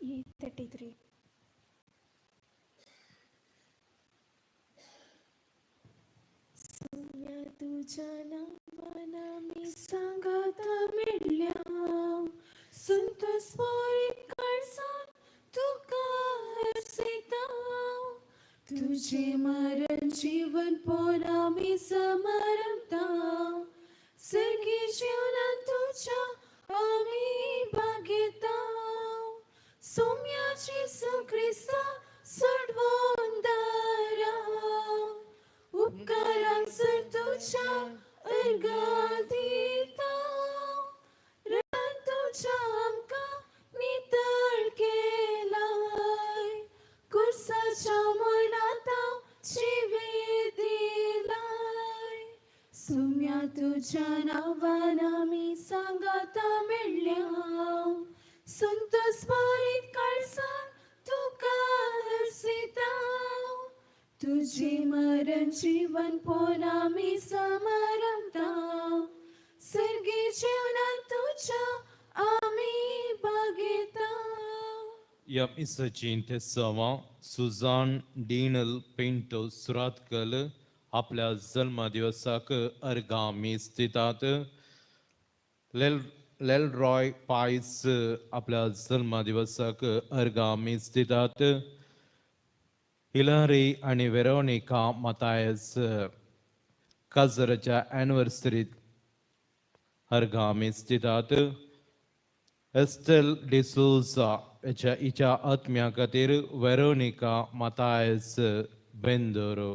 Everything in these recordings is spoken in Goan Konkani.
E33. सोम्या तुज्या नांवान आमी सांगाता मेळ्ळ्या, संतोष भरीत काळजान तुका हर्षिता. तुझे मरण जीवन पोन आमी समारंभता, सर्गी जीवनान तुज्या आमी भागयता. सोम्या जेजू क्रिस्ता सोडवून दारा, उपकारांक सर तुज्या अर्घां दिता. रक्तान तुज्या आमकां नितळ केलाय, कुर्साच्या मरणांत जिवीत दिलाय. सोम्या तुज्या नांवान आमी सांगाता मेळ्ळ्या, संतोष भरीत काळजान तुका हर्षिता. तुझे मरण जीवन पोन आमी समारंभता, सर्गी जीवनान तुज्या आमी भागयता. ह्या मिसाचीं तेसांवां सुजान डिनल पेंटो सुरातकल आपल्या जल्मदिवसाक अर्घां मीस दितात. लेलरॉय पायस आपल्या जल्मदिवसाक अर्घां मीस दितात. हिलारी आनी वेरोनिका मतायस काजराच्या एनिवर्सरीत अर्घां मीस दितात. एस्टेल डिसोजा हिच्या आत्म्या खातीर वेरोनिका मतायस बेंदोरो.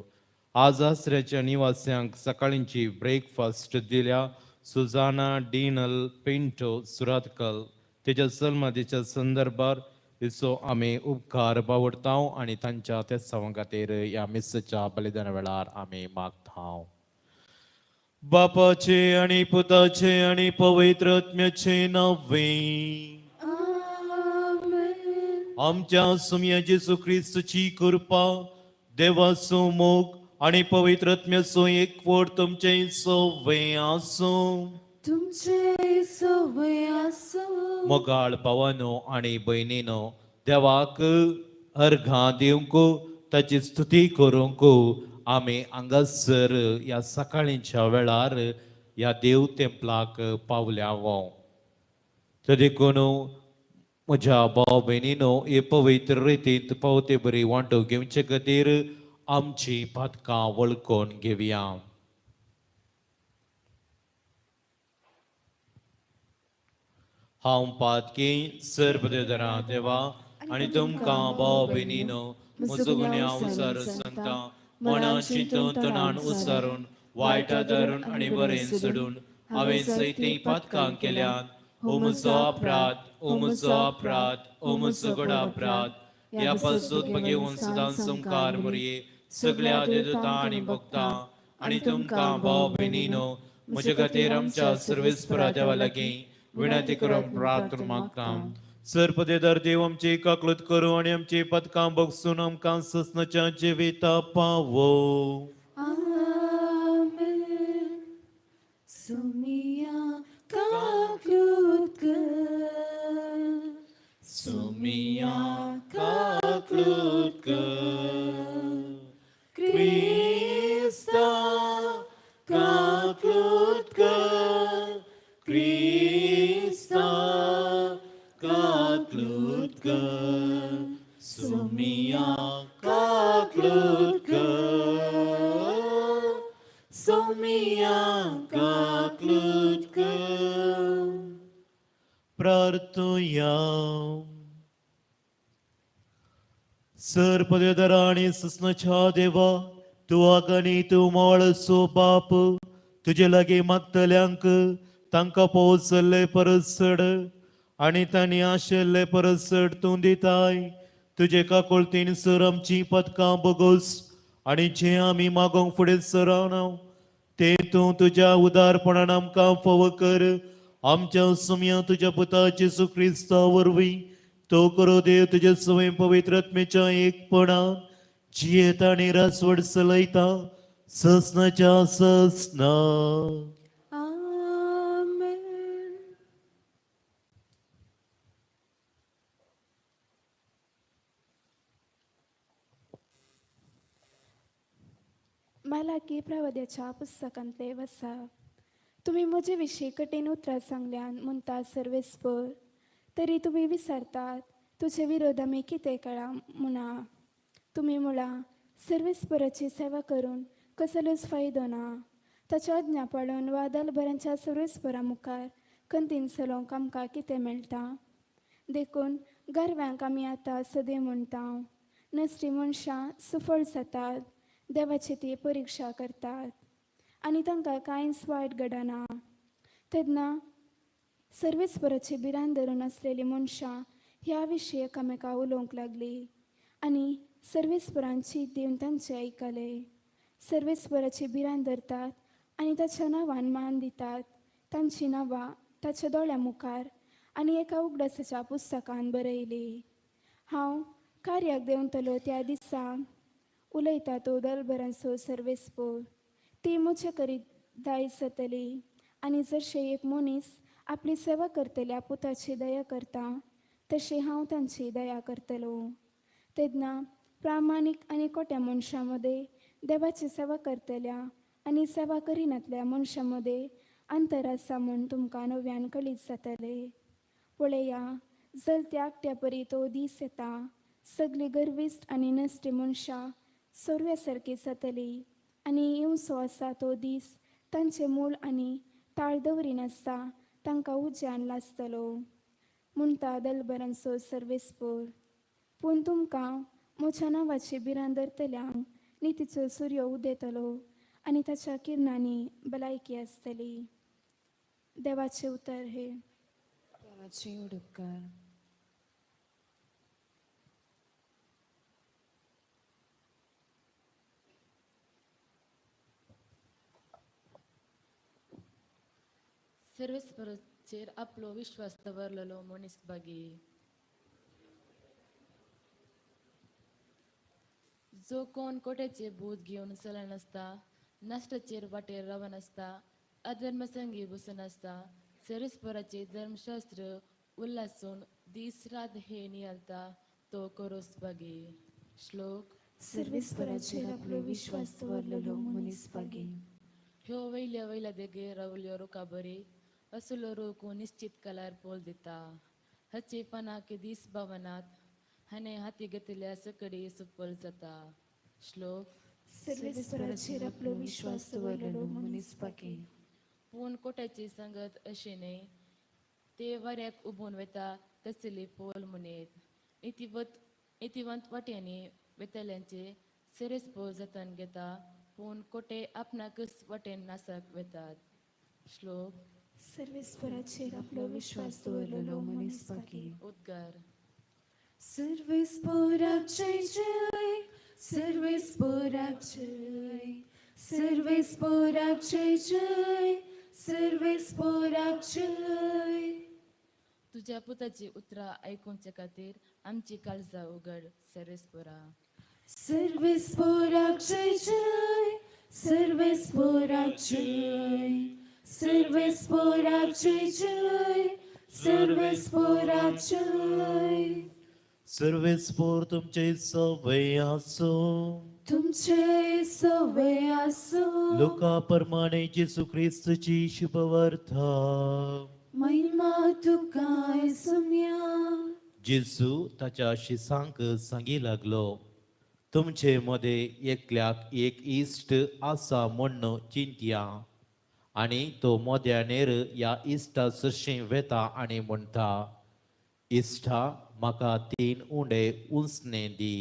आज आसऱ्याच्या निवास्यांक सकाळींची ब्रेकफास्ट दिल्या सुजाना डिनल पिंटो सुरातकल तेच्या जल्मदिच्या संदर्भार हिचो आमी उपकार बावडता आनी तांच्या तेसांवां खातीर ह्या मिसाच्या बलिदाना वेळार आमी मागता. बापाचे आनी पुताचे आनी पवित्र आत्म्याचे नांवे. आमेन. आमच्या सुम्या जेजू क्रिस्तची कृपा, देवाचो मोग आनी पवित्र आत्म्याचो एकवट तुमचे सवे आसूं. तुमचे सवय आसूं. मोगाळ भावानो आनी भयणीनो, देवाक अर्घां दिवंक, ताची स्तुती करूंक आमी हांगासर ह्या सकाळींच्या वेळार ह्या देव तेंपलाक पावल्या. तर देखून म्हज्या भाव भयणीनो, हे पवित्र रितींत पावते बरी वांटो घेवचे खातीर आमची पातकां वळखून घेवया. हांव पातकी सर्वदेवरा देवा आनी तुमकां भाव भयणीनो म्हजो गुन्यांव उसारून सांगता. मनान चिंतून, तणान उसारून, वायटा धरून आनी बरें सोडून हांवें सयती पातकां केल्यात. ओ म्हजो अपराध, ओ म्हजो अपराध, ओ म्हजो गड अपराध. ह्या पासून घेवन सदां संकार मुरये सगळ्या देवता आनी भक्तां आनी तुमकां भाव भयणीनो म्हजे खातीर आमच्या सर्वेस्परा देवा लागीं विनंती करून प्रार्थना मागता. सर्पदेदार देव आमची काकलूत करूं आनी आमची पदकां बगसून आमकां ससनाच्या जिविता पावो. आमेन. सुमिया काकलूत कर, सुमिया काकलूत कर, क्रिस्ता काकलूत कर, क्रिस्ता काकलूत कर, सुमिया काकलूत कर, सुमिया काकलूत कर. प्रार्थुया. सर्पदेदरा आनी ससनाच्या देवा, तूं आगनी तूं मोळसो बाप, तुजे लागीं मागतल्यांक तांकां पोवचल्ले परस चड आनी तांणी आशिल्ले परस चड तूं दिताय. तुजे काकुळतीन सर आमचीं पदकां बगोस आनी जें आमी मागोंक फुडें सरावना तें तूं तुज्या उदारपणान आमकां फावो कर. आमच्या सुमया तुज्या पुता जेजू क्रिस्ता वरवीं तो करो देव तुज्या सवय पवित्र आत्म्याच्या एकपणान जियेता आनी रासवड चलयता ससनाच्या ससना. आमेन. मलाकी प्रवाद्याच्या पुस्तकांतले वसा. तुमी म्हजे विशीं कठीण उतरां सांगल्यान म्हणटा सर्वेस्पर, तरी तुमी विसरतात तुजे विरोध आमी कितें कळा म्हणा. तुमी मुळां सर्वेस्पराची सेवा करून कसलोच फायदो ना. ताच्या आज्ञा पाळून वा दलभरांच्या सर्वेस्परा मुखार कंतीन चलोवंक आमकां कितें मेळटा? देखून गारव्यांक आमी आतां सदें म्हणटा, नसरी मनशां सुफळ जातात, देवाची ती परिक्षा करतात आनी तांकां कांयच वायट घडना. तेन्ना सर्वेस्पराची भिरांत धरून आसलेलीं मनशां ह्या विशीं एकामेका उलोवंक लागलीं आनी सर्वेस्परांची दिवन तांचें आयकलें. सर्वेस्पराची भिरांत धरतात आनी ताच्या नांवान मान दितात तांचीं नांवां ताच्या दोळ्या मुखार आनी एका उगडासाच्या पुस्तकान बरयली. हांव कार्याक देंवतलो त्या दिसा उलयता तो दलभरांचो सर्वेस्पोर. ती म्हजे करीत दायज जातली आनी जशें एक मनीस आपली सेवा करतल्या पुताची दया करता तशी हांव तांची दया करतलो. तेन्ना प्रामाणीक आनी खोट्या मनशां मदें, देवाची सेवा करतल्या आनी सेवा करिनातल्या मनशां मदें अंतर आसा म्हूण तुमकां नव्यान कळीत जातलें. पळया, जलत्या आकट्या परी तो दीस येता, सगळीं गर्विश्ट आनी नश्टी मनशां सोरव्या सारकी जातली आनी येवचो आसा तो दीस तांचें मूळ आनी ताळ दवरिनासता तांकां उज्यान लासतलो म्हणटा दलभरांचो सर्वेस्पोर. पूण तुमकां म्हज्या नांवाची भिरांत धरतल्यांक नितीचो सुर्यो उदेतलो आनी ताच्या किरणांनी भलायकी आसतली. देवाचें उतर हें. देवाचे उपकार. सर्वेस्पराचेर आपलो विश्वास दवरलेलो मनीस भागी. जो कोण कोट्याचे भूत घेवन चलनासता, नश्टाचेर वाटेर रावनासता, अधर्मसंगी बसनासता, सर्वेस्पराचे धर्मशास्त्र उल्हासून दीस रात हे नियालता तो करोस भागी. श्लोक. सर्वेस्पराचेर आपलो विश्वास दवरलेलो मनीस भागी. ह्यो वयल्या वयल्या देगेर रावल्यो रुखा बरी असलो रूख निश्चित कलार पोल दिता. हाचे पानाक दीस भावनात हाणे हाती घेतल्या सकडी सुफल जाता. श्लोक. सर्वेस्पराचेर आपलो विश्वास दवरलेलो मनीस भागी. पूण कोट्याची संगत अशी न्हय, ते वाऱ्याक उबून वता तसली पोल म्हणयत. नितीवंत वाट्यांनी वेतल्यांचे सेरेस पोल जतन घेता, पूण कोटे आपणाकच वाटेन नासक वेतात. श्लोक. सर्वेस्पराचेर आपलो विश्वास दवरलेलो मनीस भागी. उद्गार. सर्वेस्पराक जय जय, सर्वेस्पराक जय, सर्वेस्पराक जय जय, सर्वेस्पराक जय. तुज्या पुताची उतरां आयकुचे खातीर आमची काळजां उगड सर्वेस्परा. सर्वेस्पराक जय जय, सर्वेस्पराक जय, सर्वेस्पराक जय जय, सर्वेस्पराक जय. सर्वेस्पोर तुमचे सवय आसूं. तुमचे सवय आसूं. लोका प्रमाणे जेसू क्रिस्तची शुभवार्ता. महिमा तुका सुम्या. जेजू ताच्या शिसांक सांगी लागलो, तुमचे मदें एकल्याक एक इश्ट आसा म्हण्ण चिंतया आनी तो मोद्यानेर ह्या इश्टा सरशीं वेता आनी म्हणटा, इश्टा म्हाका 3 उंडे उंचणे दी.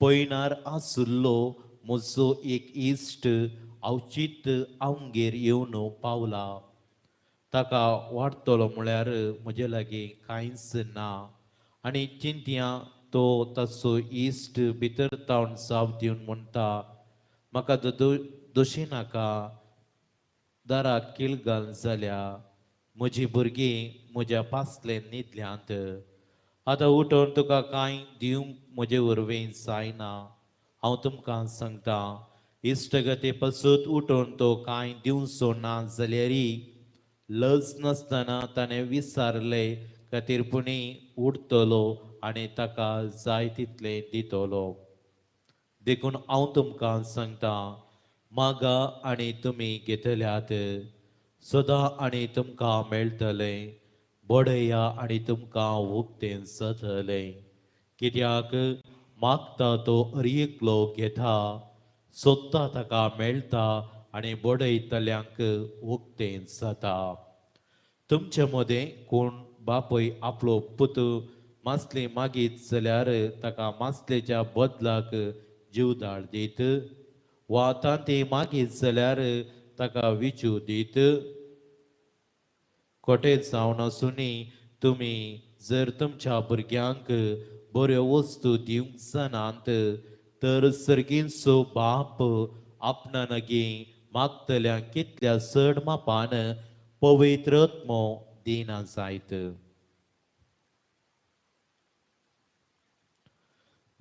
पयणार आशिल्लो म्हजो एक इश्ट अवचीत आमगेर येवन पावला. ताका वाडटलो म्हळ्यार म्हजे लागीं कांयच ना आनी चिंतया तो ताचो इश्ट भितर तावन जाप दिवन म्हणटा, म्हाका दोशी नाका, दाराक कील घाल जाल्या, म्हजी भुरगीं म्हज्या पासले न्हिदल्यांत, आतां उठोवन तुका कांय दिवंक म्हजे वरवीं जायना. हांव तुमकां सांगता, इश्टगती पासून उठोवन तो कांय दिवचो ना जाल्यारय लज नासतना ताणें विचारले खातीर पुणी उठतलो आनी ताका जाय तितलें दितलो. देखून हांव तुमकां सांगता, मागा आनी तुमी घेतल्यात, सदां आनी तुमकां मेळटलें, बडया आनी तुमकां उक्तें जातलें. कित्याक मागता तो अर एकलो घेता, सोदता ताका मेळटा आनी बडयतल्यांक उक्तें जाता. तुमचे मदें कोण बापूय आपलो पुत मासली मागीत जाल्यार ताका मासलेच्या बदलाक जीवदाळ दीत, वा तांती मागीत जाल्यार ताका विचू दीत? कोटे जावन आसुनी तुमी जर तुमच्या भुरग्यांक बऱ्यो वस्तू दिवंक जाणात तर सर्गींचो बाप आपणा लागीं मागतल्यांक कितल्या चड मापान पवित्र आत्मो दिना जायत.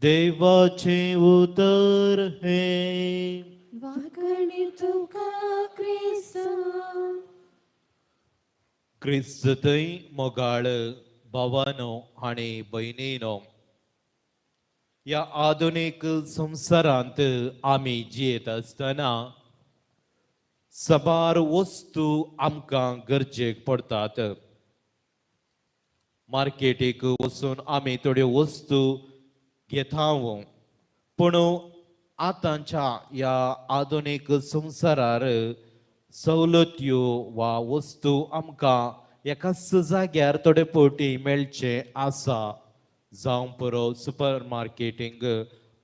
देवाचें उतर हें. वाकणी तुका क्रिस्ता. क्रिस्तय मोगाळ भावानो आनी भयणीनो, ह्या आधुनीक संवसारांत आमी जियेत आसतना साबार वस्तू आमकां गरजेक पडटात. मार्केटीक वचून आमी थोड्यो वस्तू घेता, पूण आतांच्या ह्या आधुनीक संवसारार सवलत्यो वा वस्तू आमकां एकाच जाग्यार थोडे फावटी मेळचें आसा. जावं पुरो सुपर मार्केटींग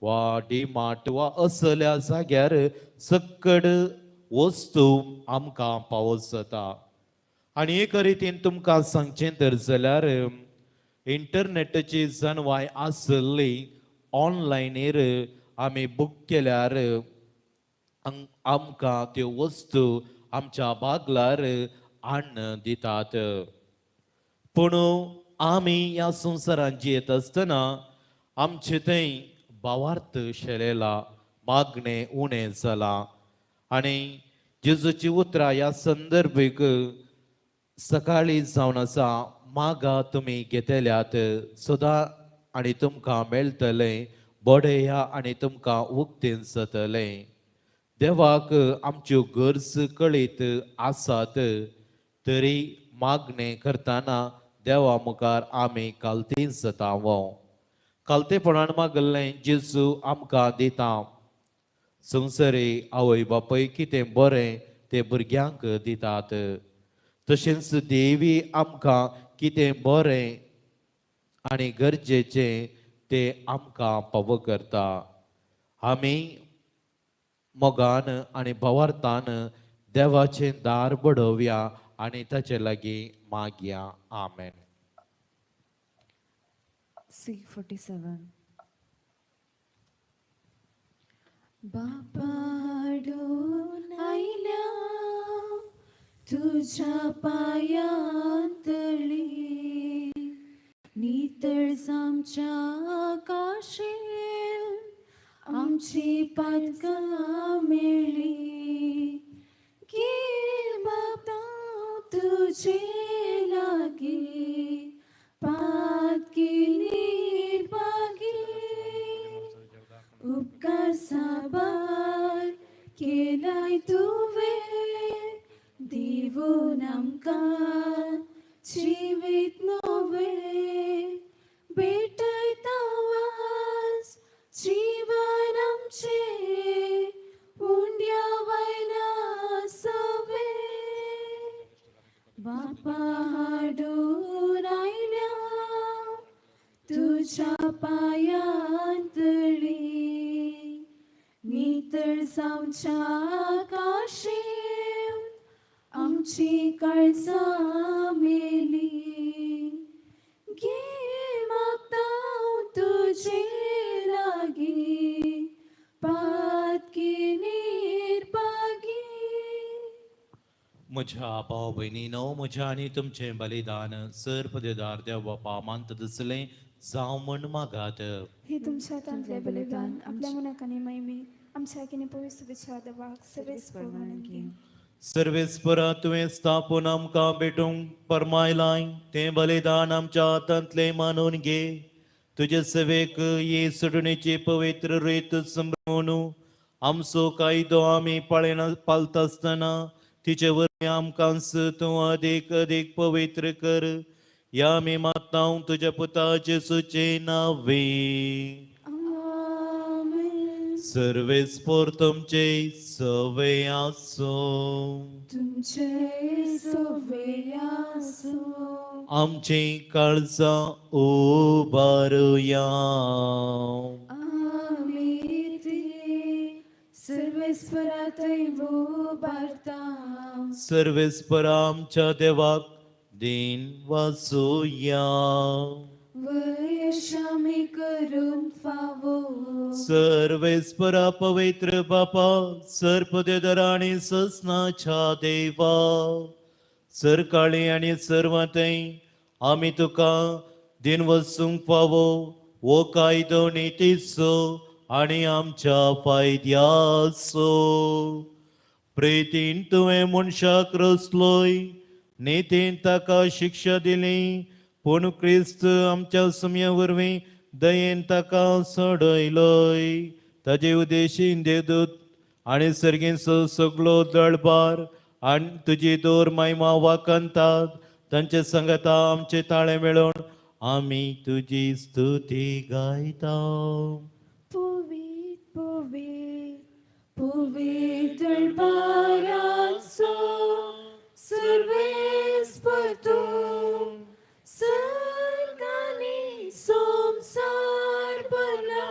वा डी मार्ट वा असल्या जाग्यार सक्कड वस्तू आमकां पावस जाता. आनी एक रितीन तुमकां सांगचें तर जाल्यार इंटरनेटाची जनवाय आसली ऑनलायनीर आमी बूक केल्यार आमकां त्यो वस्तू आमच्या बागलार हाडून दितात. पूण आमी ह्या संवसारांत जियेत आसतना आमचे थंय भावार्थ शेळेला, मागणें उणें जालां. आनी जेजूची उतरां ह्या संदर्भीक सकाळी जावन आसा, मागा तुमी घेतल्यात, सदां आनी तुमकां मेळटलें, बडया आनी तुमकां उक्तें जातलें. देवाक आमच्यो गरज कळीत आसात, तरी मागणें करतना देवा मुखार आमी कालती जाता. कालतेपणान मागल्लें जेजू आमकां दिता. संवसारी आवय बापूय कितें बरें तें भुरग्यांक दितात, तशेंच देवी आमकां कितें बरें आनी गरजेचें तें आमकां पावो करता. आमी मोगान आनी भावार्थान देवाचें दार बडोवया आनी ताचे लागीं मागया. आमेन. C47. बापाडून आयल्या तुझ्या पायांतळी, नितळ आमच्या काशेन आमची पातकां मेळ्ळी. गे बापा तुझे लागीं पातकी निर्भागी, उपकार साबार केलाय तुवें, दिवून आमकां जिवीत नवें. भेटयता वास जीवन आमचें, उंड्या वयल्या सवें. बापा हाडून आयल्या तुझ्या पायांतळी, नितळ जावच्या काशेन आमची काळजां मेली. घे मागता तुजे लागीं पातकी निर्भागी. म्हज्या भाव भयणीनो, म्हज्या आनी तुमचें बलिदान सर पदेदार देव बापा मानता तसलें जावं म्हण मागात. हे तुमच्या हातांतलें बलिदान आपल्या मनाकानी महिमे आमच्या किने पवित्र विचार देवाक सर्वेस्पर म्हणून. सर्वेस्परा, तुवें स्थापून आमकां भेटूंक परमायलाय तें बलिदान आमच्या हातांतलें मानून घे. तुजे सेवेक ही सुटणेची पवित्र रीत संभ्रमून आमचो कायदो आमी पाळिना पालता आसतना तिचे वरवीं आमकां तूं अदीक अदीक पवित्र कर. ह्या आमी मागता तुज्या पुता जेसूचे नावे. आमेन. सर्वेस्पोर तुमचे सवे आसूं. तुमचे सोवे आसूं. आमची काळजां उबारुया. आमी ती सर्वेस्परा थंय उबारता. सर्वेस्पर आमच्या देवाक दीन वाचुया. वयश आमी करून फावो. सर्वेस्परा पवित्र बापा, सर्पदेदर आनी ससनाच्या देवा, सरकाळी आनी सर्वतय आमी तुका दिन वचूंक फावो हो कायदो नितीचो आनी आमच्या फायद्याचो. प्रेतीन तुवें मनशाक रचलोय, नितीन ताका शिक्षा दिली, पूण क्रिस्त आमच्या सुम्या वरवीं दयेन ताका सोडयलोय. ताजे उदेशीन देवदूत आनी सर्गींचो सगलो दळबार आनी तुजी दोर महिमा वाकंतात. तांचे सांगाता आमचे ताळे मेळोवन आमी तुजी स्तुती गायता. पवित्र पवित्र पवित्र बाराचो सर्वेस्पर तूं, सर्गांनी संवसार भरला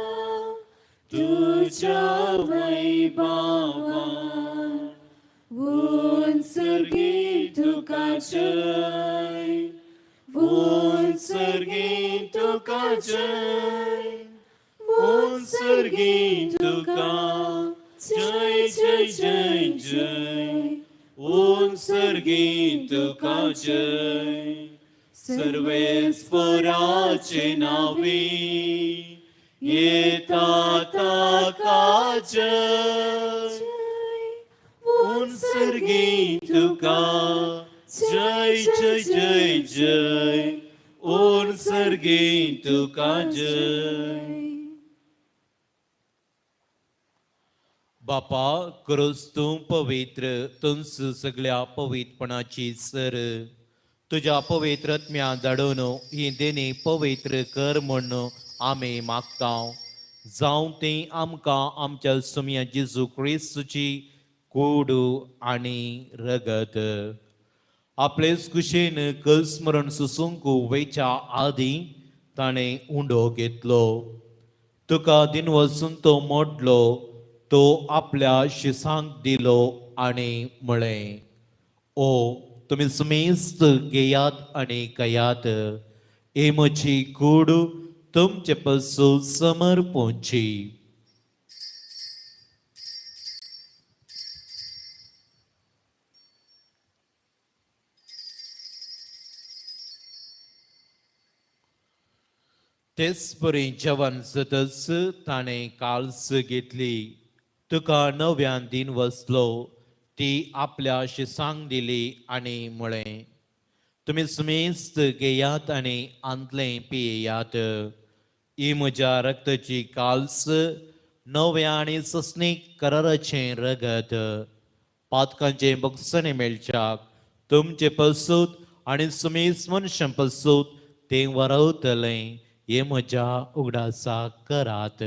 तुज्या वैभवान. उंच सर्गी तुका जय, उंच सर्गी तुका जय, उंच सर्गी तुका जय जय जय जय, उंच सर्गी तुका जय. सर्वेस्पराचे नावे येता ताका जय, उंच सर्गी तुका जय जय जय जय, उंच सर्गी तुका जय. बापा, क्रिस्तू पवित्र तुंस सगळ्या पवित्रपणाची सर तुज्या पवित्र आत्म्या धाडून ही देणी पवित्र कर म्हूण आमी मागता. जावं ती आमकां आमच्या सुम्या जेजू क्रिस्तूची कूड आनी रगत. आपलेच कुशेन कस्मरण सुसूंक वयच्या आदीं ताणें उंडो घेतलो, तुका दिन वचून तो मोडलो, तो आपल्या शिसांक दिलो आनी म्हळें, ओ तुमी सुमेस्त घेयात आनी कयात, ही म्हजी कूड तुमचे पासून समर्पूची. तेच परी जेवण जातच ताणें काल्स घेतली, तुका नव्यान दिन वसलो, ती आपल्या शिसांक दिली आनी म्हळें, तुमी सुमेस्त घेयात आनी आंतलें पियेयात, ही म्हज्या रक्ताची काल्स, नव्या आनी सस्नीक कराराचें रगत, पातकांचें बक्षणें मेळच्याक तुमचे पसूत आनी सुमेस्त मनशां पसूत तें वरवतलें, हें म्हज्या उगडासाक करात.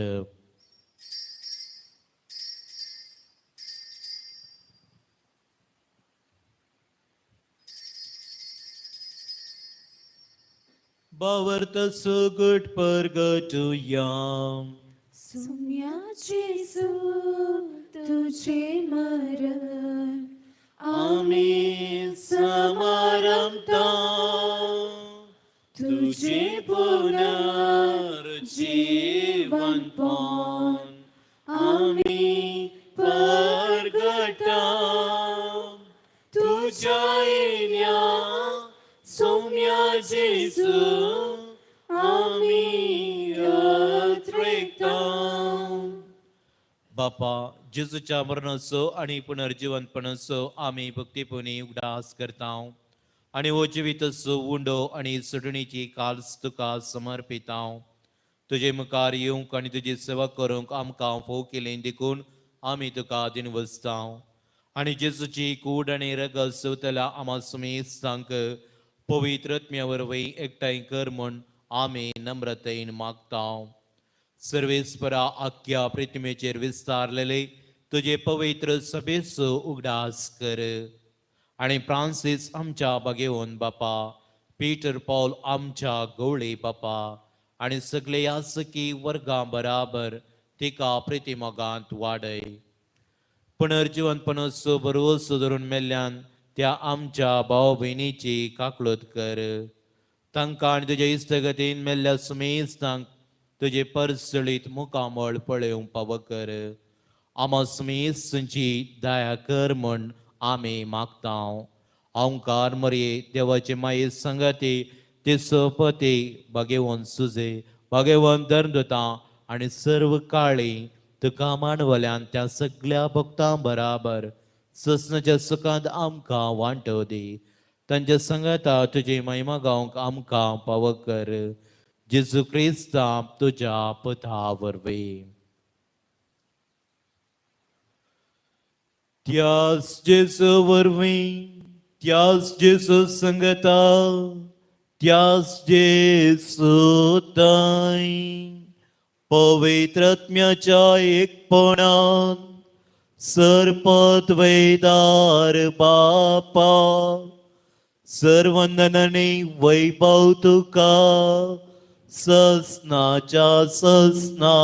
बावर्त सुगट परगटुया. सुम्या जेजू तुझे मरण आमी समारंभता तुझे पुनर्जीवनपण आमी परगटा. तुझ्या येण्या सौम्या जेजू आमी अत्रेकता. बापा, जेजूच्या मरणाचो आनी पुनर्जिवंतपणाचो आमी भक्तीपुनी उगडास करता आनी हो जिविताचो उंडो आनी सुटणीची काल्स तुका समर्पिता. तुजे मुखार येवंक आनी तुजी सेवा करूंक आमकां फोव केली देखून आमी तुका दिनवसतांव आनी जेजूची कूड आनी रगत सोवतल्या आमा सुमेस्तांक पवित्र आत्म्या वरवीं एकठांय कर म्हूण आमी नम्रतेन मागता. सर्वेस्परा आख्या प्रतिमेचेर विस्तारलेले तुजे पवित्र सभेचो उगडास कर आनी फ्रांसीस आमच्या बागेवन बापा, पीटर पॉल आमच्या गवळी बापा आनी सगळे यासकी वर्गां बराबर तिका प्रतिमोगांत वाडय. पुनर्जिवनपणाचो बरोवसो धरून मेल्ल्यान त्या आमच्या भाव भयणीची काकळूत कर. तांकां आनी तुज्या इश्टगतीन मेल्ल्या सुमेस्तांक तुजे परसळीत मुखामळ पळोवंक पावो कर. आमा सुमेस्तांची दया कर म्हूण आमी मागता. ओंकार मरये देवाचे माये संगती ते सोपती भागेवन सुजे भागेवन धर्मदुतां आनी सर्व काळी तुका मानवल्यान त्या सगल्या भक्तां बराबर ससनाच्या सुखांत आमकां वांटो दी. तांच्या संगता तुजी महिमा गावंक आमकां पावो कर. जेजू क्रिस्ता तुज्या पुता वरवीं. त्याच जेजू वरवीं, त्याच जेजू संगता, त्याच जेजू ताई पवित्र आत्म्याच्या एकपणान सर्पद्वैदार बापा सर्वंदनने वैभव तुका ससनाच्या ससना.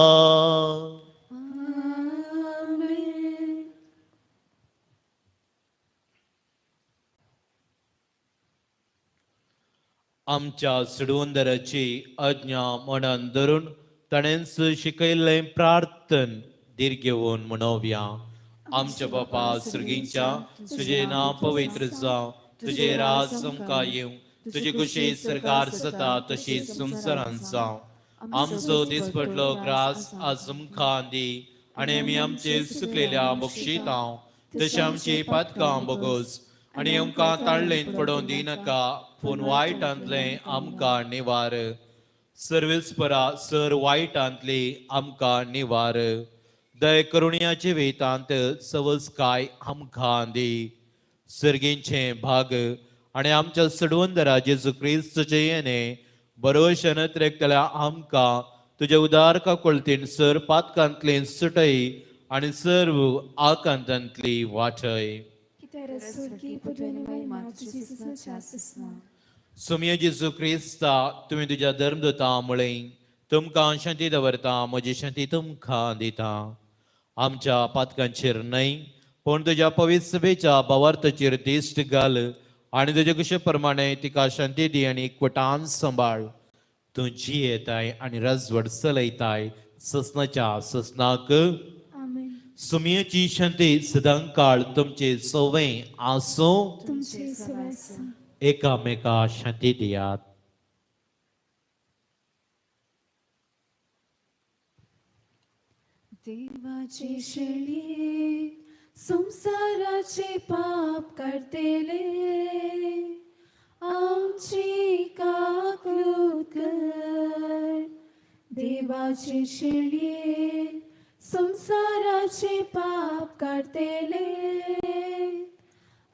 आमच्या सिडवंदराची आज्ञा मनान धरून ताणेंच शिकयल्लें प्रार्थन धीर घेवन म्हणोवया. आमच्या बापा सर्गींच्या, तुजें नांव पवित्र जावं, तुजें राज आमकां येवं, तुजी खुशी सरकार जाता तशी संवसारांत जावं. आमचो दिसपडलो ग्रास आज आमकां दी आनी आमी आमचे सुकलेल्या बक्षितांव तशें आमची पातकां बगोस आनी आमकां ताळ्ळेंत पडोवन दिनाका, पूण वायटांतलें आमकां निवार. सर्वेस्परा सर वायटांतली आमकां निवार. दय करुणयाचे वेतांत सवसकाय आमकां दी. सर्गींचें भाग आनी आमच्या सडवंदरा जेजू क्रिस्तचे येणे बरोवशे नत्रेकतल्या आमकां तुज्या उदार काकुळतीन सर पातकांतली सुटय आनी सर्व आकांतांतली वाटय. सुमये जेजू क्रिस्ता, तुमी तुज्या धर्मदुता मुळे तुमकां शांती दवरता, म्हजी शांती तुमकां दिता. आमच्या पातकांचेर न्हय पूण तुज्या पवित्र सभेच्या भावार्थाचेर दिश्ट घाल आनी तुजे कशे प्रमाणे तिका शांती दी आनी एकवटान सांबाळ. तूं जियेताय आनी राजवट चलयताय ससनाच्या ससनाक. सुमयेची शांती सदांकाळ तुमचे सवय आसूं. एकामेका शांती दियात. देवाची शेळी संसाराचे पाप काडतेले आमची काकलूत कर. देवाची शेळी संसाराचे पाप काडतेले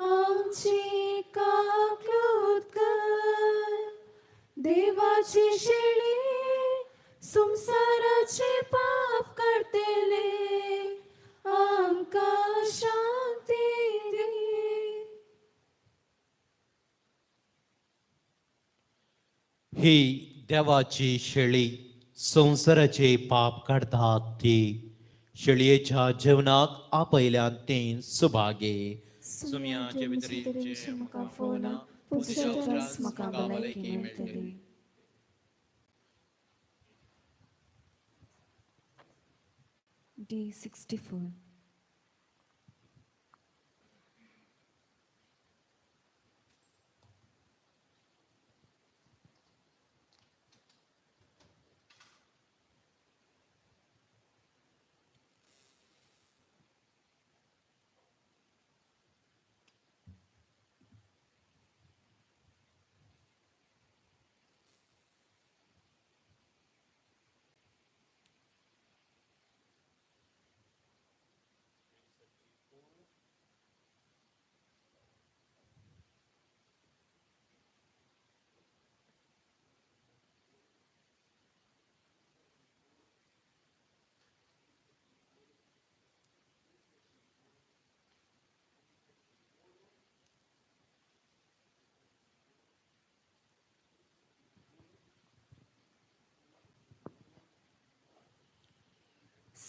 आमची काकलूत कर. देवाची शेळी संसाराचे पाप काडतेले आमकां शांती दी. ही देवाची शेळी संवसाराचे पाप काडतात ती शेळयेच्या जेवणाक आपयल्यान तें सुभागे. सुमयाचे भितरीचे म्हाका फोना तुज्या त्रास म्हाका भलायकी मेळटली. D64.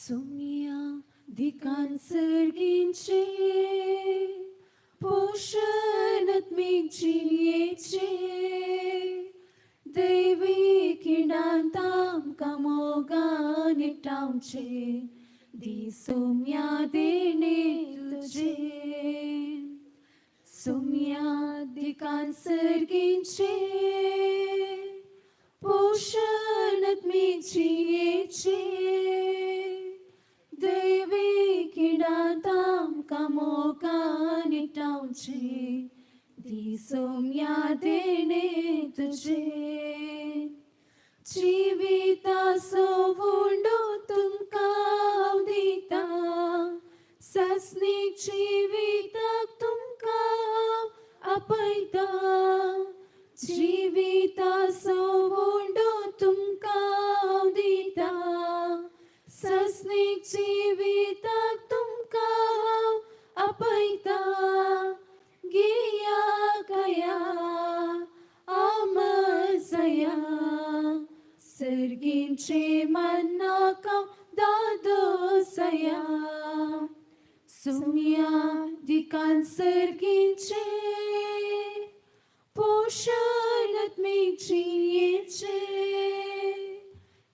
सुमिया दिकान सर्गींचे पोशणात्मीक जिणयेचे दैवी खिणांत आमकां मोगान एकठांवचे दी सोम्या देणे तुजे. सुम्या दिकान सर्गींचे पोशणात्मीक जिणयेचे दैवी खिणांत आमकां मोगान एकठांवचे दी सोम्या देणे तुजे. जिविताचो उंडो तुमकां हांव दिता सासणीक जिविताक तुमकां हांव आपयता. जिविताचो उंडो तुमकां हांव दिता सासणीक जिविताक तुमकां हांव आपयता. गिया गया आमजया सर्गींचे मन्नाका दादोसया. सुम्या दिकान सर्गींचे पोशणात्मीक जिणयेचे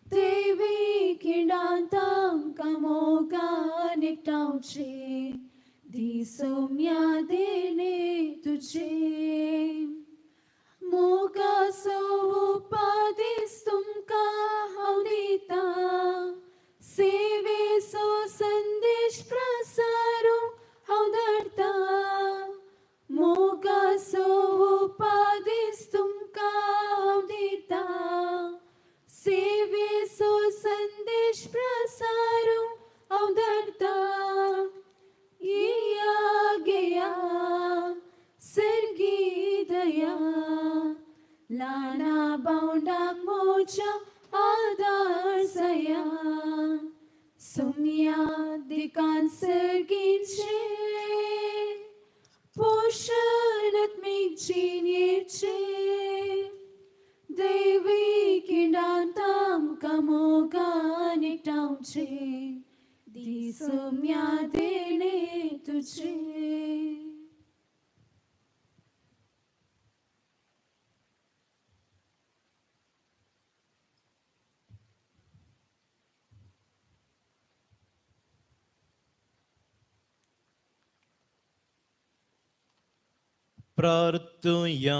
दैवी खिणांत आमकां मोगान एकठांवचे दी सोम्या देणे तुजे. मोगाचो उपादेश तुमकां हांव दिता सेवेचो संदेश प्रसारूंक हांव धाडटा. मोगाचो उपादेश तुमकां हांव दिता सेवेचो संदेश प्रसारूंक हांव धाडटा. येया गेया सर्गी दया ल्हाना भावंडाक मोज्या आदार सया. सुम्या दिकान सर्गींचे पोशणात्मीक जिणयेचे दैवी खिणांत आमकां मोगान एकठांवचे दी सोम्या देणे तुजे. प्रार्थुया.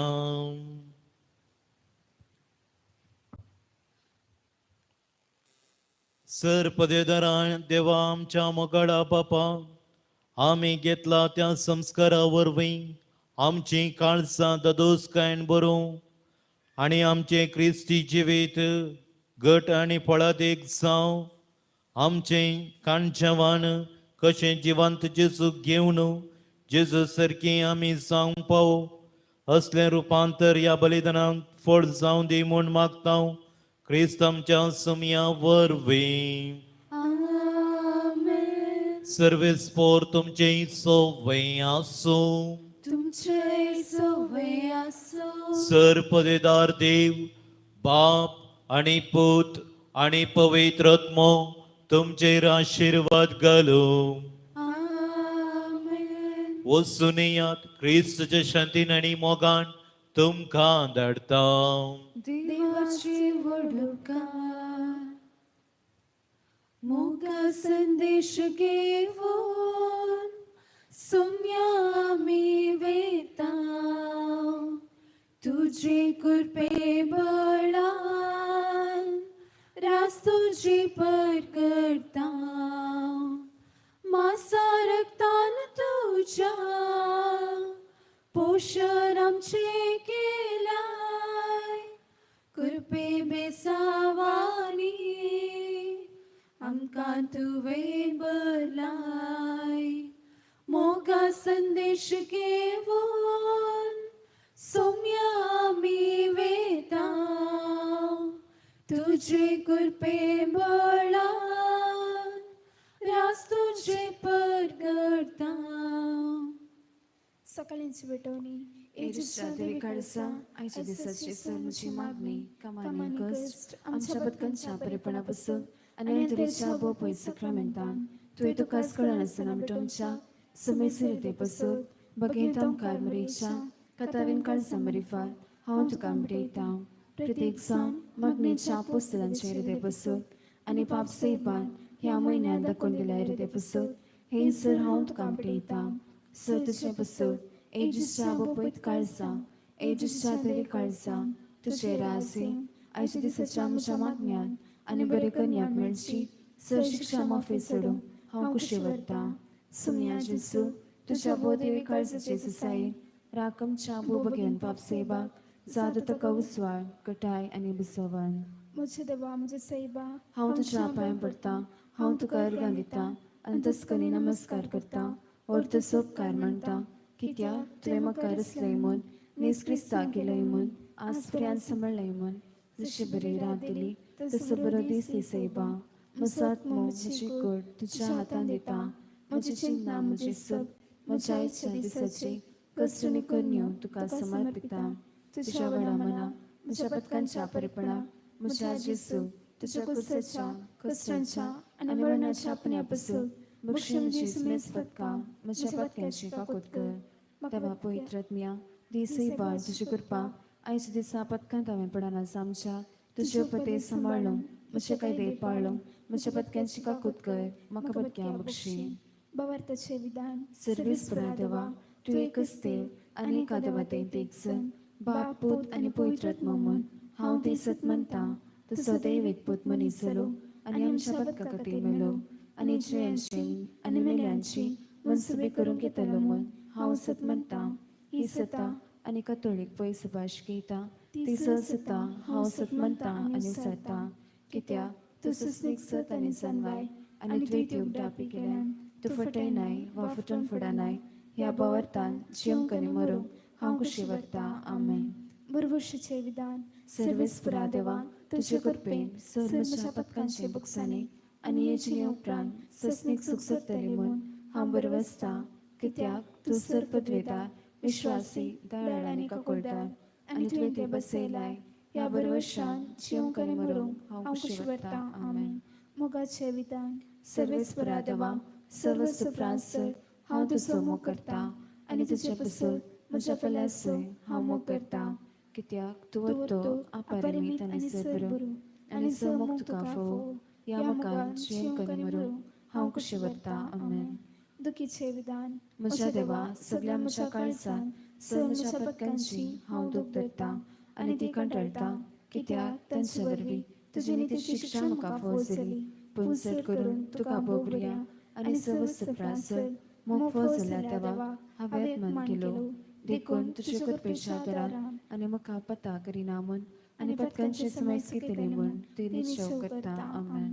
सर पदेदारान देवा आमच्या मोगाळा बापा, आमी घेतला त्या संस्कारा वरवीं आमची काळसां ददोसकायन बरोवं आनी आमचें क्रिस्ती जिवीत घट आनी फळादीक जावं. आमचें काणजेवान कशें जिवंत जेजूक घेवन जेजू सारकी आमी जावंक पावो असलें रुपांतर ह्या बलिदानांत फळ जावं दी म्हूण मागता क्रिस्त आमच्या सुमया वरवीं. आमेन. सर्वेस्पोर तुमचें सोवे आसूं. तुमचे सोवे आसूं. सर पदेदार देव बाप आनी पूत आनी पवित्र आत्मो तुमचेर आशिर्वाद घालूं. आमेन. वचून येयात क्रिस्तच्या शांतीन आनी मोगान तुमकां धाडटा. देवाची व्हडुकार मोगा संदेश घेवन सुम्या आमी वेता तुजे कृपे बळान रास तुजी पर करता मासा रक्तान तुज्या पोशण आमचें केलाय कृपे बेसावानी आमकां तुवें बरलाय मोगा संदेश घेवन सोम्या आमी वेता तुजे कृपे बळान रास तुजे पर करता. सकाळींची भेटवणी. येशूच्या देवी काळजा आयच्या दिसाची सर म्हजी मागणी कामांनी कश्ट आमच्या बदकांच्या बरेपणा पासून आनी अंतरेच्या बोपय सक्रामेंतान तुवें तुका कळनासतना मिटोवच्या सुमेसर ते पसत बगेंत मुखार मरेच्या कतावीन काळजा मरिफात हांव तुका मिटयता. प्रत्येक जावन मागणेच्या पोस्तलांचे हृदय पसत आनी पाप सैबान ह्या म्हयन्यांत दाखोवन दिल्या हृदय पसत हे सर हांव तुका मिटयता. सर तुजें पसत एजिसच्या बोपयत काळजा एजिसच्या तरी काळजा तुजें राजी आयच्या दिसाच्या म्हज्या मागण्यान आनी बरें कन्याक मेळची सर शिक्षा माफी सोडूंक हांव कुशी वता. सुमया जेसू तुज्या बोदेवी काळजाचे सुसायेन राकमच्या बोबगेन पाप सेबाक जाता ताका उसवाळ कटाय आनी बसवन. म्हज्या देवा म्हज्या सैबा हांव तुज्या पांय पडटा, हांव तुका अर्गां दिता आनी तस्कनी नमस्कार करता और तसो उपकार म्हणटा कित्याक तुवें म्हाका रचलय म्हूण नीज क्रिस्ताक केलय म्हूण आज पर्यंत सांबाळ्ळय म्हूण जशी बरी रात दिली तसो बरो दीस दी सैबा. म्हजो आत्मो म्हजी कूड तुज्या हातान दिता, म्हजी चिंतना म्हजी सब म्हज्या आयच्या दिसाची कश्ट आनी करण्यो तुका समर्पिता. तुज्या व्हडा मना म्हज्या पदकांच्या परेपणाक म्हज्या जेसू तुज्या कुर्साच्या कश्टांच्या आनी मरणाच्या पुण्या पसून बक्षी म्हजी सुमेस पदकां म्हज्या पदक्यांची काकूत कर. देवा पवित्र आत्म्या दीसय बाळ तुजी कृपा आयच्या दिसा पदकांत हांवें पडना आमच्या तुजे पते सांबाळूंक म्हजे कायदे पाळूंक म्हज्या पदक्यांची काकूत कर म्हाका पदक्यां बक्षी. भावार्थाचें विधान. सर्वेस्परा देवा तूं एकच देव आनी एका देवांत एक जण बाप पूत आनी पवित्र आत्मो म्हूण हांव ते सत मानता. तसो देव एक पूत मनीस जालो आनी आमच्या पदका खातीर मेलो आनी जिव्यांची आनी मेल्यांची मनसुबी करूंक येतलो म्हूण हांव सत मानता. ही सता आनी कथोळीक पयस सुभाश घेता ती सता हांव सत मानता आनी सरता कित्याक तूं सुस्नीक सत आनी जानवाय आनी तुवें ती उगडापी केल्यान तूं फटयनाय वा फटोवन फुडानाय. ह्या भावार्थान जिवंक आनी मरूंक हांव कुशी वरता. आमेन. बरबुशीचें विधान. सर्वेस्परा देवा तुजे कृपेन सर म्हज्या पदकांचे बुकसांनी आनी हे जिणे उपरांत सस्नीक सुख सोदतली म्हूण हांव बरवसता कित्याक तूं सर पदवेदार विश्वासी दयाळ आनी काकुळदार आनी तुवें ते बसयलाय. ह्या बरवशान जिवंक आनी मरूंक हांव कुशी वरता. आमेन. मोगाचें विधान. सर्वेस्परा देवा सर्व सुप्रांत सर हांव तुजो मोग करता आनी तुजे पसत म्हज्या पल्यासूय हांव मोग करता कित्याक तूं वतो अपरिमीत आनी सरबरो आनी स मोग तुका फावो. ह्या मोगान जिवंक आनी मरूंक हांव कुशी वरता. आमेन. दुखीचें विधान. म्हज्या देवा सगळ्या म्हज्या काळजान स म्हज्या पदकांची हांव दूख धरता आनी ती कंटाळटा कित्याक तांचे वरवीं तुजी नितीची शिक्षा म्हाका फावो जाली. पूण चड करून तुका बोबऱ्या आनी सवस्त मोग फावो जाल्या देवा हांवें अपमान केलो. देखून तुजे कृपेच्या आदारान आनी म्हाका पता करिना म्हूण आनी पदकांचे समज घेतले म्हूण तुवें निश्चय करता. आमेन.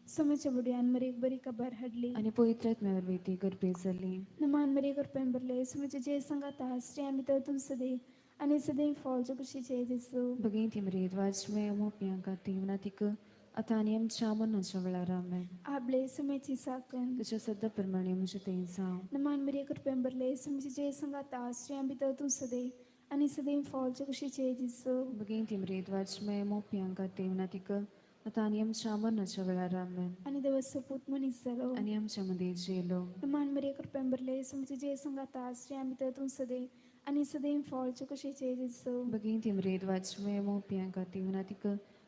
समाच्या बुडयान मरेक बरी खबर हाडली आनी पवित्र आत्म्या वरवीं ती गर्भे जाली. नमान मरे कृपेन भरले सुमेचे जे सांगाता स्त्रियां भितर तूं सदैव आनी सदैव फॉलचे कुशीचे जेसू. भगिनी मरेद वाजमे मोपयांका तीवना तिक आतां आनी आमच्या मरणाच्या वेळार. आमेन. आपले सुमेची साकन. तुज्या सद्या प्रमाणे म्हजें तें जावं. नमान मरे कृपेन भरले सुमेचे जे सांगाता स्त्रियां भितर तूं सदैव आनी सदैव फॉलचे कुशीचे जेसू. भगिनी मरेद वाजमे मोपयांका तीवना तिक आतां आनी आमच्या मरणाच्या वेळार. आमेन. आनी देवाचो पूत मनीस जालो आनी आमच्या मदीं जेलो. नमान मरे कृपेन भरले सुमेचे जे सांगाता स्त्रियां भितर तूं सदैव आनी सदैव फॉलचे कुशीचे जेसू. भगिनी मरेद वाजमे मोपयांका तीवना तिक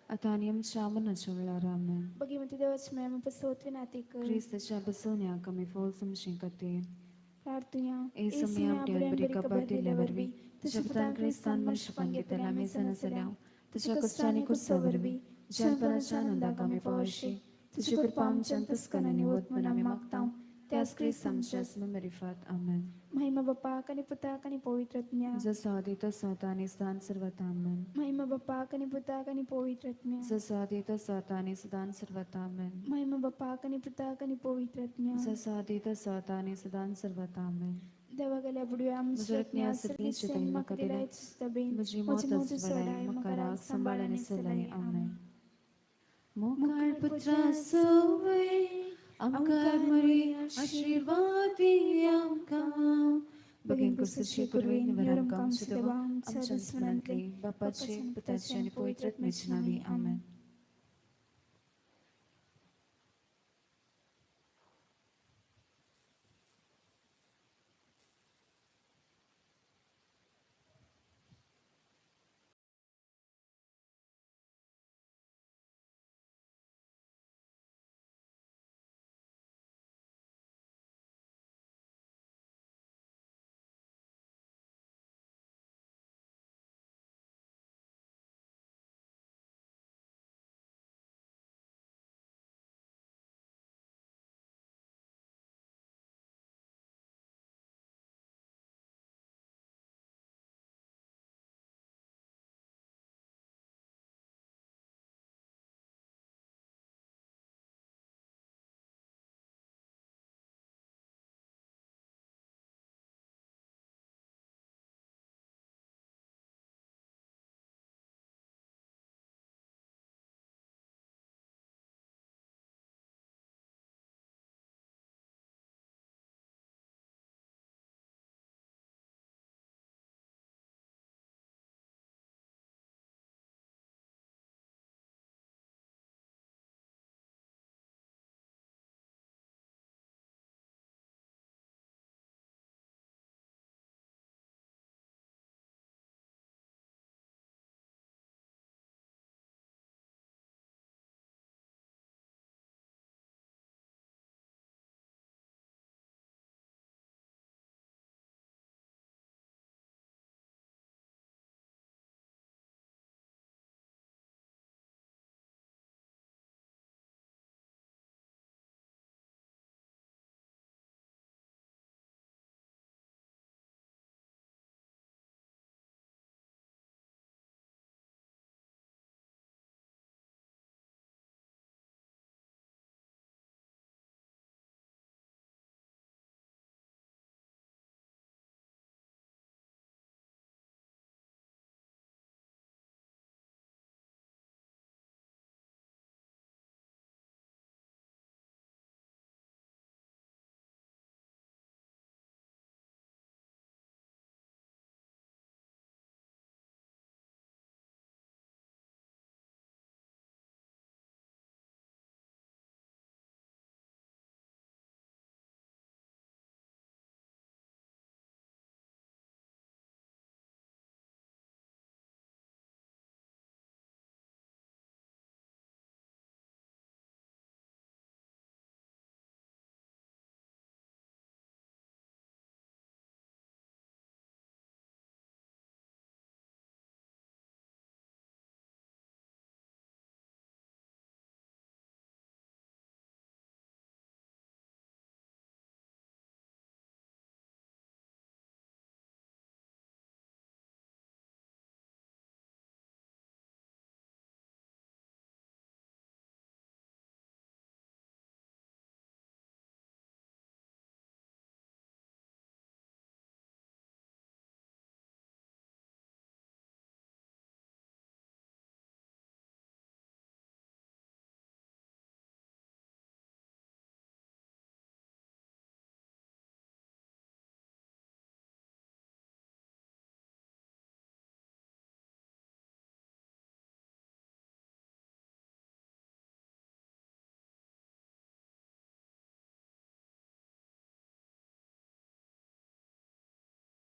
आतां आनी आमच्या मरणाच्या वेळार. आमेन. भगिनी देवाची मॅम पसवत विनाती कर. क्रिस्ताच्या बसवण्याक आमी फोल समजे खातीर प्रार्थुया. ए समय आपल्यान बरी खबर दिल्या वरवीं तुज्या पुतान क्रिस्तान मनशेपण घेतल्या आमी जाणा जाल्या तुज्या कश्टां आनी कुर्सा वरवीं जनपणाच्या आनंदाक आमी पावशी तुजी कृपा आमच्या अंतस्करणांनी वत म्हूण आमी मागता त्याच क्रिस्त आमच्या मरिफात. आमेन. महिमा बापाक आनी पुताक आनी पवित्र आत्म्याक. जसो आदी तसो आतां आनी सदां सर्वता. आमेन. महिमा बापाक आनी पुताक आनी पवित्र आत्म्याक. जसो आदी तसो आतां आनी सदां सर्वता. आमेन. महिमा बापाक आनी पुताक आनी पवित्र आत्म्याक. जसो आदी तसो आतां आनी सदां सर्वता. आमेन. देवा गेल्या बुडव्या म्हज्या रत्न्या सगळीं चिंताय म्हाका दिलाय म्हजी मौत सोडाय म्हाका राग सांबाळ आनी सलाय. आमेन. मोगाळ पुत्रा सोवय आमकां मरी आशिर्वाद दी आमकां. बगेन कुर्साची कुरवी निवार आमकां आमच्या देवा आमच्या दुस्मनांतली बापाचे पुताचे आनी पवित्र आत्म्याच्या नांवी. आमेन.